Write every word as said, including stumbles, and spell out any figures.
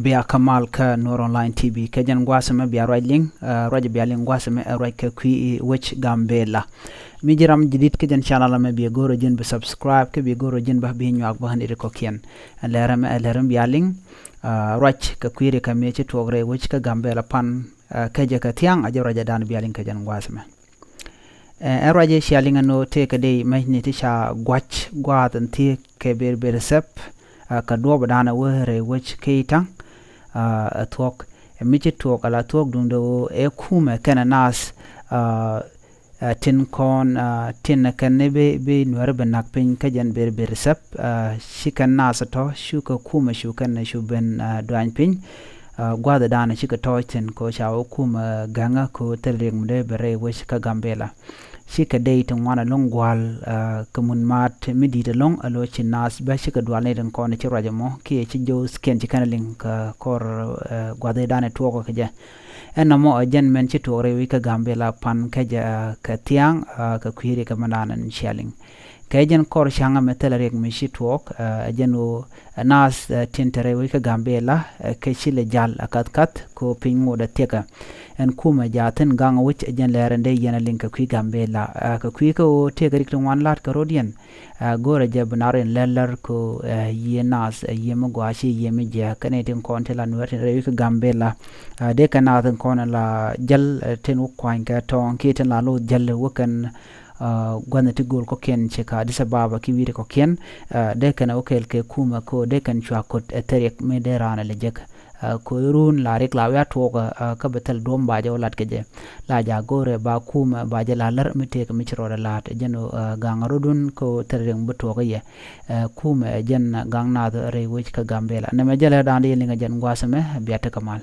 Bia kä mal kä Nuɔr Online T V. Kɛ jɛn gua̱a̱th ɛmɛ bia ruac liŋ, eh, ruac bia liŋ gua̱a̱th ɛmɛ, eh, ruac kɛ kui̱ wec Gambela. Mi ji̱ ram jadid kä jɛn channel ɛmɛ, bia go̱o̱rä ji̱n bi subscribe, kä bia go̱o̱rä ji̱n ba bi nyuak ba ɣän i̱ ri kɔ̱kiɛn. Ɛn lɛr ɛmɛ, eh, lɛr ɛmɛ bia liŋ, eh, ruac kɛ kui̱ ri kɛ mi ci tuɔɔk rɛy wec kä Gambela pan, eh, kɛ jɛ kɛ thiaŋ, a jɛ ruac ɛ dan bia liŋ kɛ jɛn gua̱a̱th ɛmɛ. Eh, ɛn ruacɛ cia liŋ ɛn ɣöö tëëkɛ dee mäcni ti ca gua̱c gua̱a̱th ɛn thiëëk kɛ ber ber thɛp, eh, kɛ duɔ̱ɔ̱p ɛ da̱a̱n ɛ wee rɛy wec Keitaŋ, eh, ɛ thuɔ̱k. Ɛ mi ci tuɔɔk ala thuɔ̱k duundɛ ɣöö ɛ kumɛ kɛnɛ naath, eh, eh, tin kɔn, eh, tin ɛ kɛn ni bi, bi nuɛri bi nak piny kä jɛn ber ber thɛp, eh, ci kɛn naath ɛ tɔ̱, cu kɛ kumɛ cu kɛn cu ben, eh, duany piny. Ah, gua̱a̱th ɛ da̱a̱n cikɛ tɔ̱ɔ̱c thi̱n kɛ ɣöö ca wä kumɛ, ah, ga̱ŋä kɛ ɣöö thil riɛk mi dee ben rɛy wec kä Gambela. Cikɛ dey ti ŋuan ɛlɔ̱ŋ gua̱a̱l, ah, kɛ mun maat mi di̱i̱t ɛlɔ̱ŋ, alo ci naath bä cikɛ dual ni tin kɔn ci ruac ɛmɔ kiɛ ci jɔw kiɛn ci kɛn liŋ kɛ kɔr, ah, gua̱a̱th ɛ da̱a̱n tuɔɔk kɛ jɛ. Ɛn nɔmɔ ɛ jɛn mɛn ci tuɔɔk rɛy wec kä Gambela pan kɛ jɛ, ah, kɛ thiaŋ, ah, kɛ kui̱ ri kɛ mɛn da̱a̱n ɛn cia liŋ. Kɛ jɛn kɔr ca̱ŋä mɛ thilɛ riɛk mi ci tuɔɔk, eh, ɛ jɛn ɣöö, eh, naath, eh, tin te rɛy wec kä Gambela, eh, kɛ ci lɛ jal, eh, ka̱th ka̱th kɛ ɣöö piny ŋot ɛ thiɛkä. Ɛn kumɛ jaathin gaŋ wec ɛ jɛn lɛr ɛn dee yɛn ɛ liŋ kɛ kui̱ Gambela. Eh, kɛ kui̱ kä ɣöö tëëkɛ rik ti ŋuan la̱t kɛ ro̱diɛn. Eh, go̱o̱rɛ jɛ bi nar in lɛl lär kɛ ɣöö, eh, yiëë naath, eh, yiëë mi gɔaa ci yiëë mi jiääk. Kɛn i̱ tin kɔn ti la nuɛɛr tin rɛy wec kä Gambela. Eh, dee kɛ naath in kɔn la jäl, eh, tin wä kuany kɛ tɔ̱ɔ̱ŋ kiɛ tin la lo̱th jäl wä kɛn, ah, gua̱thni ti gööl kɔ̱kiɛn ci kä Addis Ababa ki wi̱i̱ ti kɔ̱kiɛn, ah, dee kɛn ɛ wä kɛɛl kɛ kumɛ kɛ ɣöö dee kɛn cua ko̱t ɛ thil riɛk mi dee raan ɛ lɛ jek. Ah, kɛ ɣöö run la riɛk la wi̱i̱ a tuɔɔk, ah, kä bɛ thil duɔ̱ɔ̱m ba jɛ wä lat kɛ jɛ. La jɛ a go̱o̱rɛ ba kumɛ ba jɛ la lär mi tëëk mi ci rɔɔdɛ la̱a̱t. Ɛ jɛn ɣöö, ah, gaŋ rɔ̱dun kɛ ɣöö thil riɛk mi bi tuɔɔk ɛ yɛ. Ah, kumɛ ɛ jɛn gaŋ naath rɛy wec kä Gambela. Nɛmɛ jälɛ da̱a̱n di yɛn liŋ ɛ jɛn gua̱a̱th ɛmɛ, bia tekɛ mal.